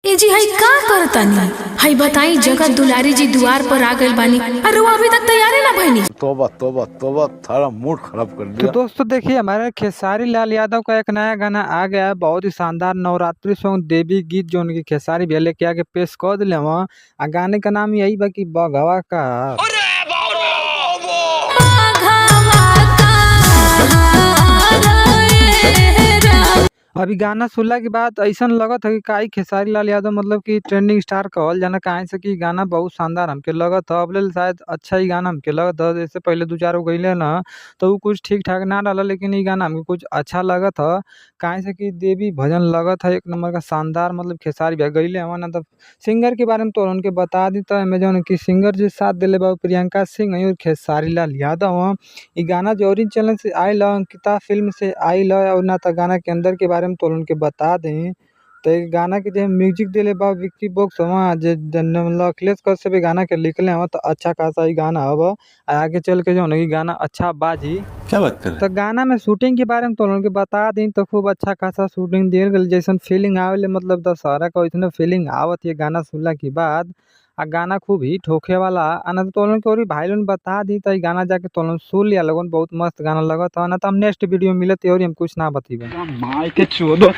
ए जी हई का करतानी? हई बताई, जगत दुलारी जी दुआर पर आ गइल बानी और रउआ अभी तक तैयारे ना भइनी। तौबा तौबा तौबा, थारा मूड खराब कर तो दिया। दोस्तों, देखिए, हमारे खेसारी लाल यादव का एक नया गाना आ गया है, बहुत ही शानदार नवरात्रि सॉन्ग, देवी गीत, जो उनकी खेसारी भैया लेके आके पेश कर दिले हवन। आ गाने का नाम यही बा कि बघवा का। अभी गाना सुनला के बाद ऐसन लगत है कि काई खेसारी लाल यादव मतलब कि ट्रेंडिंग स्टार कहल जाना, काहे से कि गाना बहुत शानदार हमके लगत ह। अब लेल शायद अच्छा ही गाना हमके लगत ह। जैसे पहले दू चार गो गइले न तो उ कुछ ठीक ठाक ना रहल, लेकिन इ गाना हमके कुछ अच्छा लगत ह, काहे से कि देवी भजन लगत ह एक नंबर का शानदार। मतलब खेसारी भैया गइले हवन न त सिंगर के बारे में तो उनके बता दी त एमे जौन कि सिंगर जे साथ देले बा उ प्रियंका सिंह हई और खेसारी लाल यादव हवन। इ गाना जौरी चैनल से आइल ह, अंकिता फिल्म से आइल ह। और ना त गाना के अंदर के बारे में तो उनके बता दें त इ गाना के जे म्यूजिक देले बा विक्की बॉक्स हवन, जे अखिलेश कश्यप इ गाना के लिखले हवन। त अच्छा खासा इ गाना हव आ आगे चल के जौन इ गाना अच्छा बाजी। क्या बात कर रहे हैं? त गाना में शूटिंग के बारे में तो उनके बता दी तो खूब अच्छा खासा शूटिंग दियल गइल, जैसन फीलिंग आवेले मतलब दशहरा क वैसने फीलिंग आवत ये गाना सुनला के बाद। आ गाना खूब हिट होखे वाला। आ ना तो के औरी भाई लोगन बता दी त इ गाना जाके तोलन सुन लिया लोगन, बहुत मस्त गाना लगत ह। ना त हम नेक्स्ट वीडियो में मिलत और हम कुछ ना बतइबे। माय के चोदो।